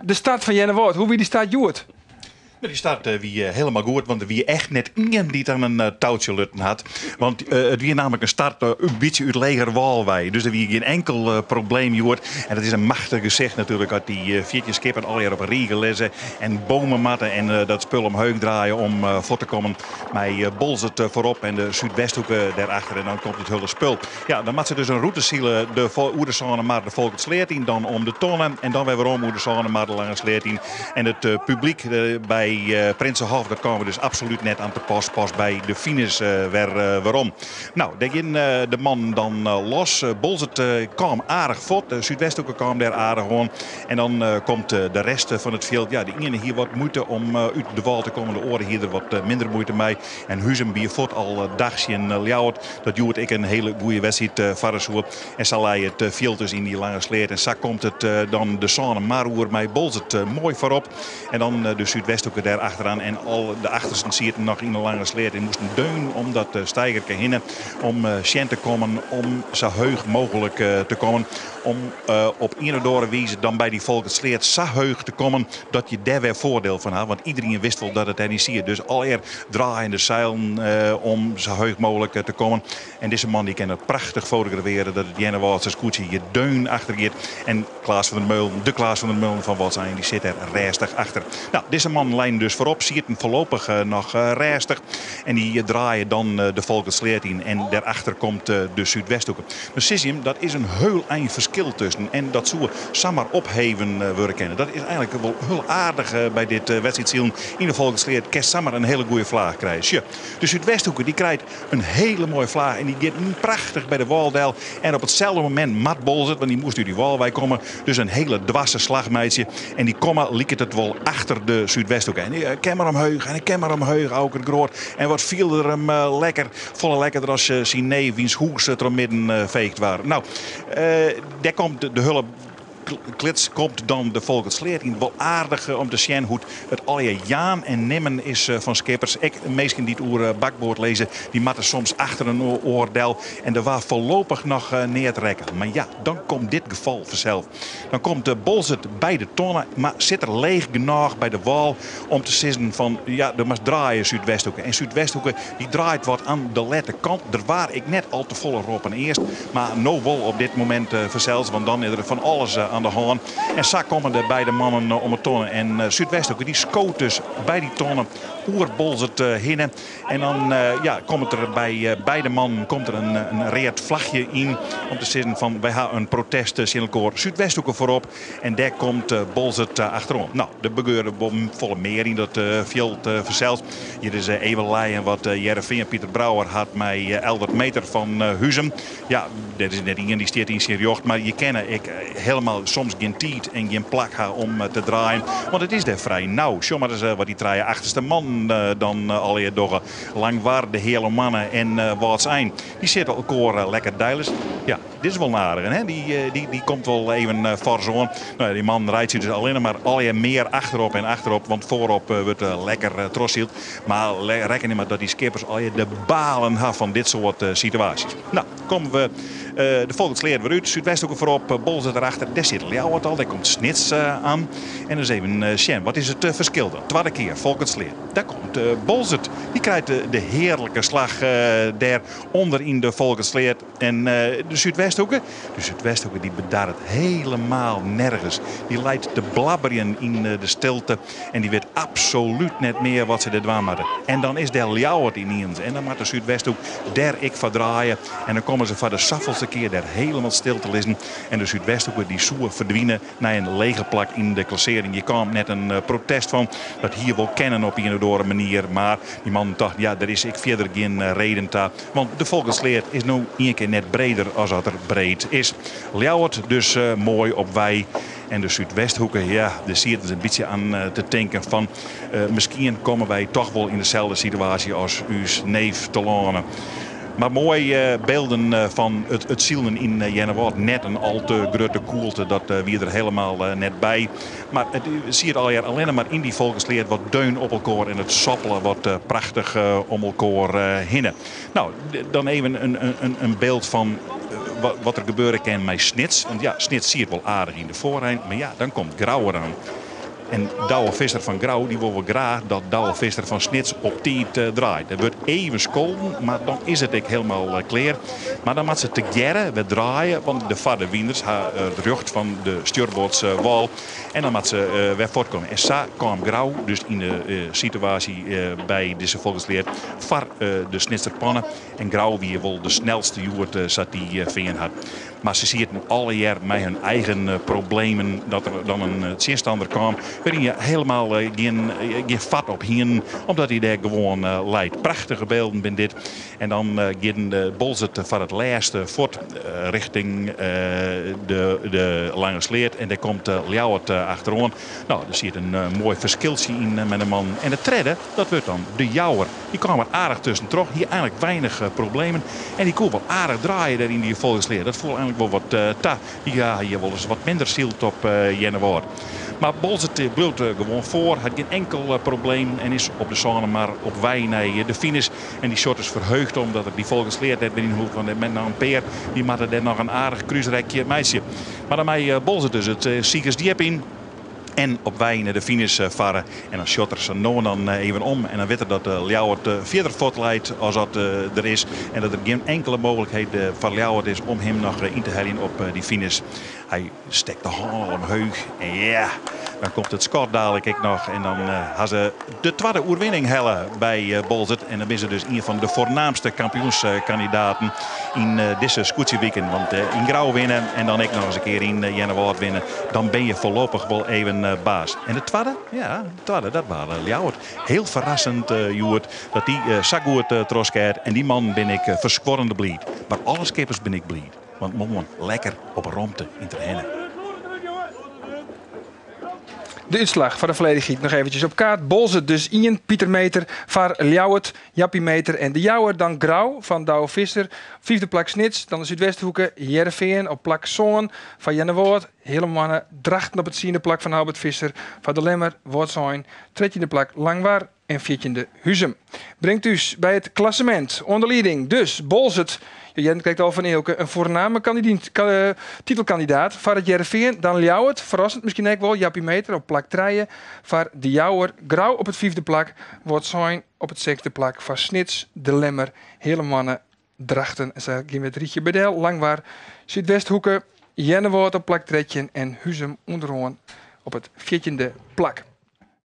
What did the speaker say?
De start fan Earnewâld, hoe wie dy start hjoed? Dy start wie hielendal goed, want der wie echt net ien dy't oan in toutsje lutsen hat. Want it wie nammentlik in start in bytsje út leger wâl wei. Dus der wie gjin inkel probleem hjoed. En it is in machtich gesicht natuerlik as dy 14 skippen allegear op in rige lizze en bome moatte en dat spul omheech draaie om fuort te kommen mei Boalsert foarop en de Súdwesthoeke dêrachter. En dan komt it hiele spul. Ja, dan moat se dus in rûte sile de oer de Sânemar de Folkertssleat yn, dan om de tonne en dan wer werom oer de Sânemar de Lange Sleat yn. En it publyk by Prinsenhof, dat kaam dus absolút net oan te pas, pas by de finish wer werom. No, dêr gean de mannen dan los. Boalsert kaam aardich fuort, de Súdwesthoeke kaam dêr aardich oan. En dan komt de rest fan it fjild. Ja, de iene hie wat muoite om út de wâl te kommen, de oare hie der wat minder muoite mei. En Huzum wie fuort al dach tsjin Ljouwert, dat hjoed ek in hiele goede wedstriid farre soe. En sa lei it fjild dus yn dy lange sleat. En sa komt it dan de Sânemar oer mei Boalsert moai foarop. En dan de Súdwesthoeke dêr achteroan. En al de achtersten sieten noch yn de lange sleat en moasten deun om dat steigerke hinne om sjen te kommen om sa heech mooglik te kommen. Om op ien of oare wize dan by dy Folkertssleat sa heech te kommen dat je dêr wer foardiel fan ha. Want iderien wist wol dat it dêr yn siet. Dus allegear draaiende seilen om sa heech mooglik te kommen. En dizze man dy kin it prachtich fotografearje dat it Earnewâldster skûtsje hjir deun achter giet. En Klaas van der Meulen, de Klaas van der Meulen fan Wâldsein, dy sit dêr rêstich achter. No, dizze mannen leinen dus foarop, sieten foarlopich noch rêstich. En dy draaie dan de Folkertssleat yn en dêrachter komt de Súdwesthoeke. Dan sizze jim, dat is in hiel ein ferskil tusken en dat soe samar opheven wurde kinne. Dat is eigenlik wol hiel aardich by dit wedstriidsilen yn de Folkertssleat. Kinst samar in hiele goede flaach krije. Sjoch, de Súdwesthoeke dy krijt in hiele moaie flaach en dy giet prachtich by de wâl del. En op itselde momint moat Boalsert, want dy moast út dy wâl wei komme, dus in hiele dwarse slach meitsje. En dy komme, liket it wol, achter de Súdwesthoeke. En dy kin mar omheech en kin mar omheech, Auke de Groot. En wat fielde er him lekker, folle lekkerder as syn neef wiens hûs troch midden feegd waard. No, dêr komt de hiele klits komt dan de Folkertssleat yn. Wol aardich om te sjen hoe't it allegear jaan en nimmen is fan skippers. Ek minsken dy't oer bakboard lizze, dy moatte soms achter in oar del. En der waard foarlopich noch neat rekke. Mar ja, dan komt dit gefal fansels. Dan komt de Boalsert by de tonne, mar sit er leech genôch by de wâl om te sizzen fan ja, der moatst draaie Súdwesthoeke. En Súdwesthoeke dy draait wat oan de lette kant. Der waard ek net al te folle roppen earst, mar no wol op dit momint fansels, want dan is der fan alles oan de hân. En sa komme de beide mannen om 'e tonne. En Súdwesthoeke dy skoot dus by dy tonne oer Boalsert hinne. En dan ja, komt der by beide mannen komt der in read flachje yn om te sizzen fan wy ha in protest tsjin elkoar. Súdwesthoeke foarop en dêr komt Boalsert achteroan. No, der gebeurde wol folle mear yn dat fjild fansels. Hjir is even lijen wat Hearrenfean Pieter Brouwer hat mei Eldert Meter fan Huzum. Ja, der is net ien dy stiet yn syn rjocht, mar je kinne ek helemaal soms gjin tiid en gjin plak ha om te draaien, want it is dêr frij nau. Sjoch mar ris wat dy trije achterste mannen dan allegear dogge. Langwar, de Heale Moanne en Wâldsein. Dy sitte elkoar lekker deilis. Ja, dit is wol in aardige, hè? Dy komt wol even foars oan. No ja, dy mannen reitsje dus allinne mar allegear mear achterop en achterop, want foarop wurdt lekker trochsyld. Mar rekkenje mar dat dy skippers allegear de balen ha fan dit soart situaasjes. No, komme we de Folkertssleat wer út. Súdwesthoeke foarop, Boalsert derachter. Dêr sit Ljouwert al, dêr komt Snits aan. En ris even sjen, wat is it ferskil dan? Twadde kear Folkertssleat. Dêr komt Boalsert. Dy krijt de hearlike slach dêr ûnder yn de Folkertssleat. En de Súdwesthoeke? De Súdwesthoeke dy bedarret helemaal nergens. Dy leit te blabberjen yn de stilte en dy wit absolút net mear wat se dêr dwaan moatte. En dan is dêr Ljouwert yniens en dan moat de Súdwesthoek dêr ek foar draaie. En dan komme se foar de safolste kear dêr helemaal stil te lizzen. En de Súdwesthoeke dy soe ferdwine nei in leger plak yn de klassearring. Hjir kaam net in protest fan. Dat hie wol kinnen op ien of oare manier. Mar dy mannen tochten, ja, der is ek fierder gjin reden ta. Want de Folkertssleat is no ien kear net breder as dat er breed is. Ljouwert dus moai op wei. En de Súdwesthoeke, ja, dêr sieten se in bytsje oan te tinken fan miskien komme wy toch wol yn deselde situaasje as ús neef telâne. Mar moaie bylden fan it silen yn Earnewâld. Net in al te grutte koelte, dat wie der helemaal net by. Mar it siet allegear allinne mar yn dy Folkertssleat wat deun op elkoar en it soppele wat prachtich om elkoar hinne. No, dan even in byld fan wat der gebeure kin mei Snits. Want ja, Snits siet wol aardich yn de foarein, mar ja, dan komt Grou deroan. En Douwe Visser fan Grou dy wol wol graach dat Douwe Visser fan Snits op tiid draait. Der wurdt even skolden, mar dan is it ek helemaal klear. Mar dan moat se tegearre wer draaie, want de farde wyners ha it rjocht fan de stjoerboardswâl. En dan moat se wer fuortkomme. En sa kaam Grou dus yn de situaasje by dizze Folgesleat foar de Snitser Panne. En Grou wie wol de snelste hjoed sa't dy fearn hat. Mar se sieten allegear mei hun eigen problemen dat der dan in tsjinstanner kaam wêryn je helemaal gjin fart op hienen, omdat hy dêr gewoan leit. Prachtige bylden binne dit. En dan giet de Boalsert foar it lêst fuort richting de Lange Sleat. En dêr komt Ljouwert achteroan. No, der siet in moai ferskiltsje yn mei de man. En de tredde, dat wurdt dan de Jouwer. Dy kaam er aardich tuskentroch, hie eigenlik weinich problemen. En dy koe wol aardich draaie dêr yn dy Folgesleat. Dat foel eigenlik wol wat ta. Dy hie wolris wat minder syld op Earnewâld. Mar Boalsert bliuwt gewoan foar, hat gjin inkel probleem en is op de Sânemar op wei nei de finish. En dy sjocht is ferheugd omdat er dy Folgesleat net mear yn hoecht, want met noch in pear dy moatte dêr noch in aardich krúsrekje meitsje. Mar dan mei Boalsert dus it Sikersdjip yn. En op wei nei de finish farre. En dan sjocht er sa no en dan even om. En dan wit er dat Ljouwert fierder fuort leit as dat der is. En dat der gjin inkele mooglikheid foar Ljouwert is om him noch yn te heljen op dy finish. Hy stekt de hân al omheech. En ja, dan komt it skot dalik ek noch. En dan ha se de twadde oerwinning helle by Boalsert. En dan binne se dus ien fan de foarnaamste kampioenskandidaten yn dizze skûtsjewiken. Want yn Grou winne en dan ek noch ris in kear yn Earnewâld winne, dan bin je foarlopich wol even baas. En de twadde, ja, de twadde, dat wie Ljouwert. Hiel ferrassend hjoed dat dy sa goed trochskeat. En dy mannen bin ik ferskuorrende bliid. Mar alle skippers bin ik bliid. Want moarn lekker op romte yn Terherne. De útslach foar de folledichheid noch eventsjes op kaart. Boalsert dus ien, Pieter Meeter foar Ljouwert, Jappie Meeter en de Jouwer. Dan Grou fan Douwe Visser, fyfde plak Snits. Dan de Súdwesthoeke, Hearrenfean op plak sân foar Earnewâld. Heale Drachten op it tsiende plak fan Albert Visser. Foar de Lemmer, Wâldsein, trettjinde plak Langwar en fjirtjinde Huzum. Bringt ús by it klassemint oan de lieding. Dus Boalsert, je hearden krekt al fan Eelke, in foarname titelkandidaat foar it Hearrenfean. Dan Ljouwert, ferrassend miskien ek wol, Jappie Meeter op plak trije. Foar de Jouwer, Grou op it fyfde plak, Wâldsein op it sechsde plak. Foar Snits, De Lemmer, Heale Moanne, Drachten. En sa gean we it rychje by del. Langwar, Súdwesthoeke, Earnewâld op plak 13 en Huzum ûnderoan op it fjirtjinde plak.